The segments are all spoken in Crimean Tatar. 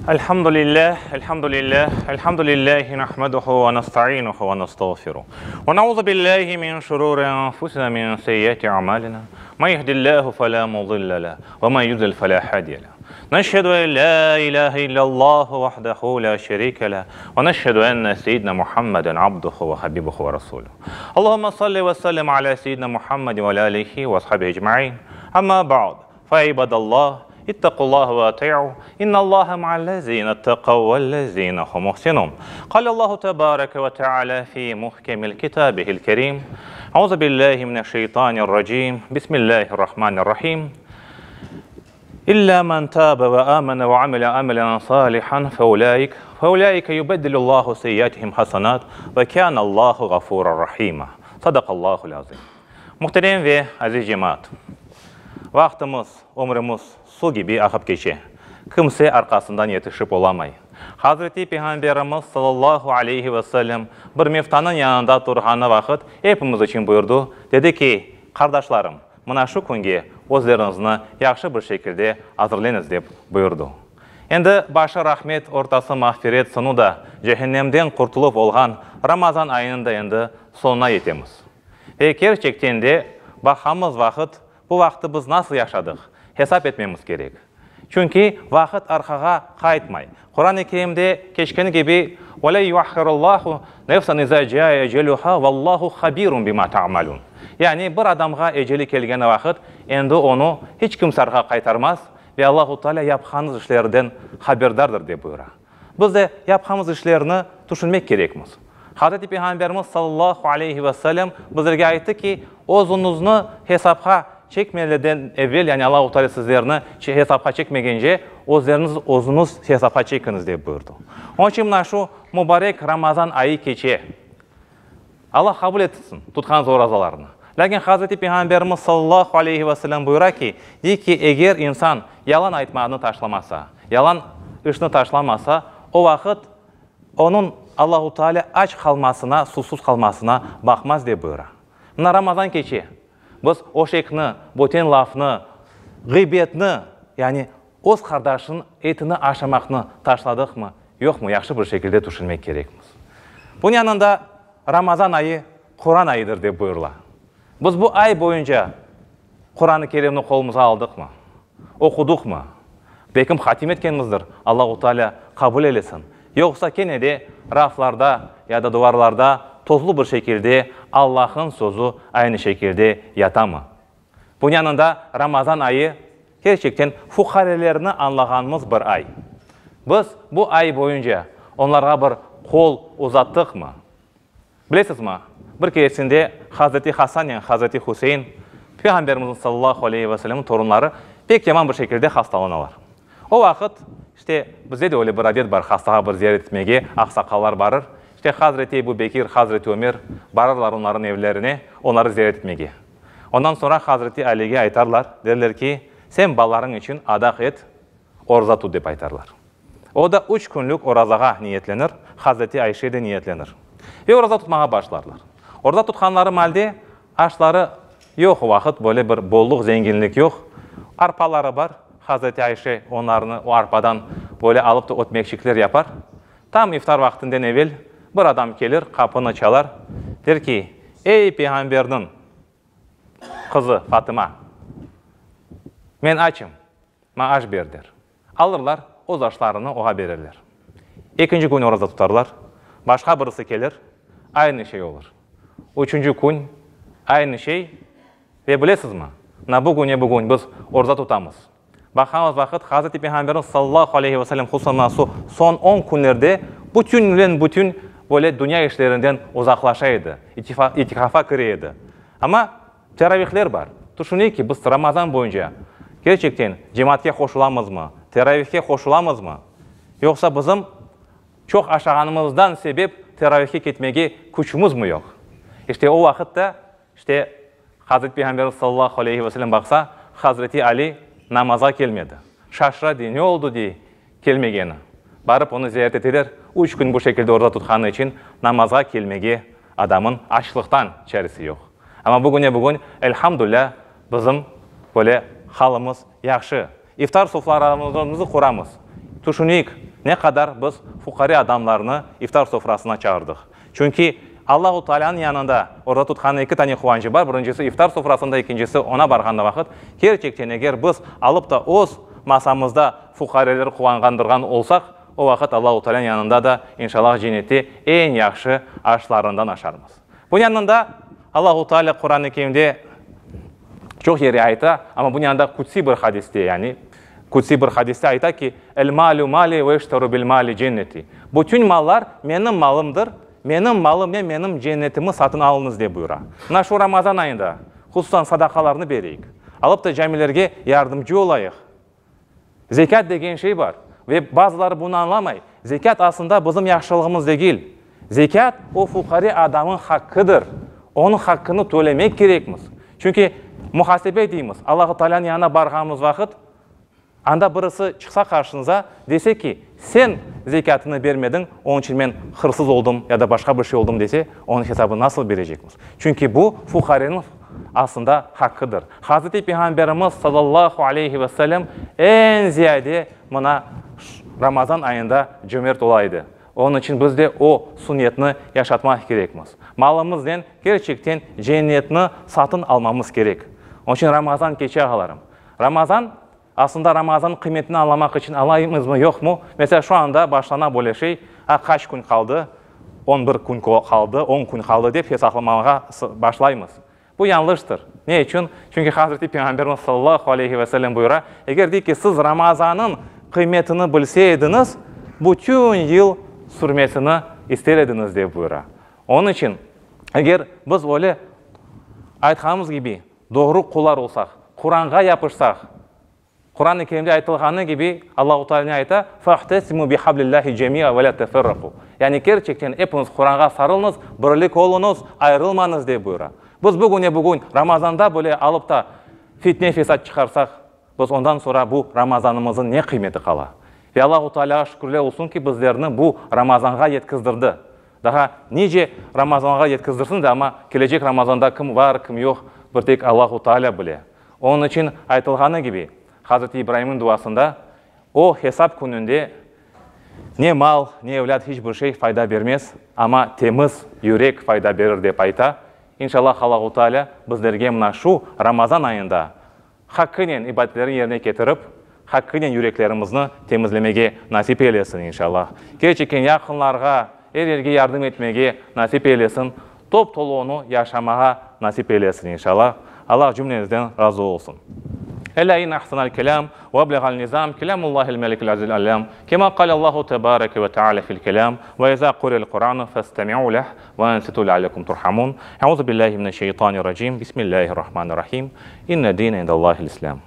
Elhamdülillah, elhamdülillah, elhamdülillahi nahmeduhu ve nestainuhu ve nestağfiruh. Ve nauzu billahi min şururi enfusina min seyyiati a'malina. Men yehdillahu fela mudille leh ve men yudlil fela hadiye leh. Neşhedü en la ilahe illallahu vahdehu la şerike leh ve neşhedü enne seyyidina Muhammeden abduhu ve habibuhu ve rasuluh. Allahümme salli ve sellim ala seyyidina Muhammedin ve ala alihi ve ashabihi ecmain. Amma ba'd. Fe ibadallah, ittaqullaha ve ati'u, innallaha ma'allezine ittaqav vellezine hum muhsinun. Kâlallahu tebareke ve teala fi muhkemil kitabihil kerim. Euzu billahi mineşşeytanirracim. Bismillahirrahmanirrahim. İlla men tabe ve amene ve amile amelen salihan feulaik feulaike yubeddilullahu seyyiatihim hasenat ve kânallahu gafuran rahima. Sadakallahul azim. Muhterem ve aziz cemaat! Vaqtımız, ömrümiz su kibi aqıp keçe. Kimse arqasından yetişip olamay. Hazreti Peyğamberimiz sallallahu aleyhi ve sellem bir mevtanıñ yanında turğanı vaqıt epimiz içün buyurdı, dedi ki, Qardaşlarım, mına şu künge özleriñizni yahşı bir şekilde azırleñiz dep buyurdı. Endi başı rahmet, ortası mağfiret, soñu da cehennemden qurtuluv olğan Ramazan ayınıñ da endi soñuna yetemiz. Ve kerçekten de, baqamız vaqıt, bu vaqtı biz nasıl yaşadıq, hesap etmemiz kerek. Çünki vaqıt arqağa qaytmay. Quran-ı Kerimde keçkeni kibi, Ve le yuahhirullahu nefsen iza caa eceluha vallahu habirun bima ta'malun. Yani bir adamğa eceli kelgeni vaqıt, endi onı hiç kimse arqağa qaytarmaz ve Allahu Teala yapqanız işlerden haberdardır, dep buyura. Biz de yapqanımız işlerni tüşünmek kerekmiz. Hazreti Peyğamberimiz sallallahu aleyhi ve sellem bizlerge ayttı ki, özüñizni hesapqa çekmeden evel, yani Allahu Teala sizlerni hesapqa çekmegence, özleriñiz özüñiz hesapqa çekiñiz, dep buyurdı. Onıñ içün mına şu mubarek Ramazan ayı keçe. Allah qabul etsin tutqan orazalarnı. Lâkin Hazreti Peyğamberimiz sallallahu aleyhi ve sellem buyura ki, dey ki, eger insan yalan aytmaqnı taşlamasa, yalan işni taşlamasa, o vaqıt onıñ Allahu Teala aç qalmasına, susuz qalmasına baqmaz, dep buyura. Mına Ramazan keçe, biz öşekni, böten lafnı, ğıybetni, yani öz qardaşınıñ etini aşamaqnı taşladıqmı, yoqmı, yahşı bir şekilde tüşünmek kerekmiz. Bunıñ yanında Ramazan ayı Quran ayıdır dep buyurıla. Biz bu ay boyunca Quran-ı Kerimni qolumızğa aldıqmı? Oqudıqmı? Belkim hatim etkenmizdir, Allahu Teala qabul eylesin. Yoqsa kene de raflarda ya da duvarlarda tozlu bir şekilde Allah'ın sözü aynı şekilde yatamı? Bunıñ yanında Ramazan ayı kerçekten fuqarelerni añlağanımız bir ay. Biz bu ay boyunca onlarğa bir qol uzattıqmı? Bilesizmi, bir keresinde Hazreti Hasannen Hazreti Hüseyin, Peyğamberimizniñ sallallahu aleyhi ve sellemniñ torunları, pek yaman bir şekilde hastalanalar. O vaqıt, işte, bizde de öyle bir adet bar, hastağa bir ziyaret etmege aqsaqallar barır. İşte, Hazreti Ebu Bekir, Hazreti Ömer barırlar onlarnıñ evlerine, onları ziyaret etmege. Ondan soñra Hazreti Alige aytarlar, derler ki, sen balalarıñ içün adaq et, oraza tut, dep aytarlar. O da üç künlük orazağa niyetlenir, Hazreti Ayşe de niyetlenir. Ve oraza tutmağa başlarlar. Oraza tutqanları malde aşları yoq, o vaqıt böyle bir bolluq, zenginlik yoq. Arpaları bar, Hazreti Ayşe onlarnı o arpadan böyle alıp da ötmekçikler yapar. Tam iftar vaqtınden evel bir adam kelir, qapını çalar, der ki, Ey Peyğamberniñ qızı Fatıma, men açım, maña aş ber, der. Alırlar, öz aşlarını oğa bererler. Ekinci kün oraza tutarlar, başqa birisi kelir, aynı şey olur. Üçünci kün, aynı şey ve bilesizmi, mına bugüne bugün biz oraza tutamız. Baqamız vaqıt, Hazreti Peyğamberimiz sallallahu aleyhi ve sellem hususan mına şu soñ on künlerde bütünlen bütün böyle dünya işlerinden uzaqlaşa edi, itikafa kire edi. Amma teravihler bar. Tüşüneyik ki, biz Ramazan boyunca kerçekten cemaatke qoşulamızmı, teravihke qoşulamızmı, yoqsa bizim çoq aşağanımızdan sebep teravihke ketmege küçümizmi yoq? İşte o vaqıt da İşte, Hazreti Peyğamberimiz sallallahu aleyhi ve sellem baqsa, Hazreti Ali namazğa kelmedi. Şaşıra, dey, ne oldu, dey, kelmegeni. Barıp onı ziyaret eteler, üç kün bu şekilde oraza tutqanı içün namazğa kelmege adamın açlıqtan çaresi yoq. Amma bugüne bugün, elhamdülâ, bizim böyle halımız yahşı. İftar sofralarımızı quramız. Tüşüneyik. ne qadar biz fuqare adamlarnı iftar sofrasına çağırdıq. Çünki Allahu Taalânıñ yanında oraza tutqannıñ eki tane quvançı bar, birincisi iftar sofrasında, ekincisi oña barğanda vaqıt. Kerçekten eger biz alıp da öz masamızda fuqareleri quvanğandırğan olsaq, o vaqıt Allahu Taalânıñ yanında da inşallah cennette eñ yahşı aşlarından aşarmız. Bunıñ yanında Allahu Taalâ Quran-ı Kerimde çoq yerde ayta, amma bunıñ yanında qutsiy bir hadiste, yani qutsiy bir hadiste ayta ki, El malu mali ve eşteru bil mali cenneti. Bütün mallar menim malımdır, menim malımnen menim cennetimi satın alıñız dep buyura. Mına şu Ramazan ayında, hususan sadaqalarnı bereyik, alıp da camilerge yardımcı olayıq. Zekât degen şey bar ve bazıları bunı añlamay. Zekât aslında bizim yahşılığımız degil. Zekât, o fuqare adamıñ haqqıdır. Onıñ haqqını tölemek kerekmiz. Çünki muhasebe deymiz, Allahu Taalânıñ yanına barğanımız vaqıt, anda birisi çıqsa qarşıñıza, dese ki, sen zekâtını bermediñ, onıñ içün men hırsız oldım ya da başqa bir şey oldım dese, onıñ hesabını nasıl berecekmiz? Çünki bu fuqareniñ aslında haqqıdır. Hazreti Peyğamberimiz sallallahu aleyhi ve sellem eñ ziyade mına Ramazan ayında cömert ola edi. Onıñ içün biz de o sunnetni yaşatmaq kerekmiz. Malımıznen kerçekten cennetni satın almamız kerek. Onıñ içün Ramazan keçe, ağalarım. Ramazan, aslında Ramazannıñ qıymetini añlamaq içün añlaymızmı, yoqmı? Mesela, şu anda başlana böyle şey, a, qaç kün qaldı, on bir kün qaldı, on kün qaldı dep hesaplamağa başlaymız. Bu yañlıştır. Ne içün? Çünki Hazreti Peyğamberimiz sallallahu aleyhi ve sellem buyura, Eger dey ki, siz Ramazanıñ qıymetini bilse ediñiz, bütün yıl sürmesini ister ediñiz, dep buyura. Onıñ içün, eger biz öyle aytqanımız kibi doğru qullar olsaq, Quranğa yapışsaq, Quran-ı Kerimde aytılğanı kibi, Allahu Teala ne ayta? Fa'tesimu bihablillahi cemi'a ve la teferraku. Yani kerçekten epiñiz Quranğa sarılıñız, birlik oluñız, ayırılmañız dep buyura. Biz bugüne bugün Ramazanda bile alıp da fitne-fesat çıqarsaq, biz ondan soñra bu Ramazanımıznıñ ne qıymeti qala? Ve Allahu Tealâğa şükürler olsun ki, bizlerni bu Ramazanğa yetkizdirdi. Daha nice Ramazanğa yetkizdirsin de, amma kelecek Ramazanda kim var, kim yoq, bir tek Allahu Tealâ bile. Onıñ içün aytılğanı kibi, Hazreti İbraimniñ duasında, O hesap kününde ne mal, ne evlât hiç bir şey fayda bermez, amma temiz yürek fayda berir dep ayta. İnşallah Allahu Teala bizlerge mına şu Ramazan ayında haqqınen ibadetlerni yerine ketirip, haqqınen yüreklerimizni temizlemege nasip eylesin inşallah. Kerçekten yaqınlarğa, er yerge yardım etmege nasip eylesin. Top-tolu onı yaşamağa nasip eylesin inşallah. Allah cümlenizden razı olsun. Elâ inne ahsenel kelâm ve ebleğel nizam kelâmullâhil melikil azizil allâm kemâ kâle Allahu tebâreke ve teâlâ fil kelâm ve izâ quri'el Qur'ânu festemi'û leh ve ansitû leallekum turhamûn. Eûzü billâhi mineşşeytânirracîm. Bismillâhirrahmânirrahîm. İnne dîne indellâhil islâm.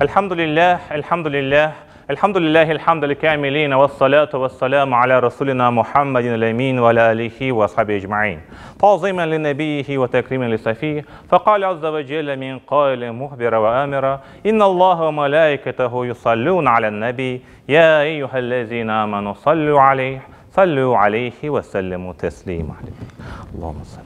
Elhamdülillah, elhamdülillah, elhamdülillahi elhamdül kamilin ve salatu ve selamu ala Resulina Muhammedin el-emin ve ala alihi ve ashabi ecmain. Tazimen li nebiyihi ve tekrimen li safihi. Fekale azze ve celle min kailin muhbira ve amira. İnna Allaha ve melaiketehu yusallun alen nebi. Ya eyyühellezine amenu sallu aleyh. Sallu aleyhi ve sellimu teslima. Allahümme salli.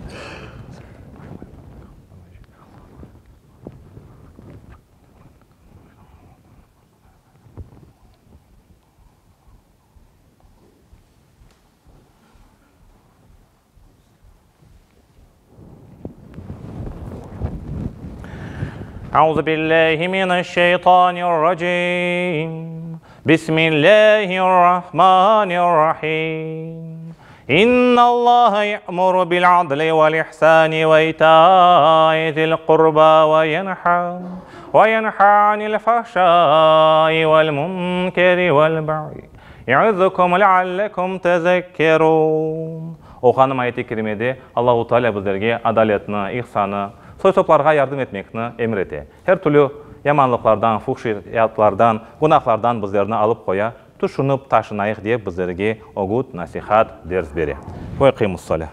Euzu billahi mineşşeytanirracim. Bismillahirrahmanirrahim. İnnallaha ye'muru bil adli vel ihsani ve ita'i zil qurba ve yenha ve yenha anil fahşai vel munkeri vel bagyi. Ye'izukum leallekum tezekkerun. Oquğanım ayet-i kerimede Allahu Teala bizlerge adaletni, ihsanı, soy-soplarğa yardım etmekni emir ete. Her türlü yamanlıqlardan, fuhşiyatlardan, günahlardan bizlerni alıp qoya, tüşünip taşınayıq dep bizlerge ögüt, nasihat, ders bere. Ve eqimus-salâ.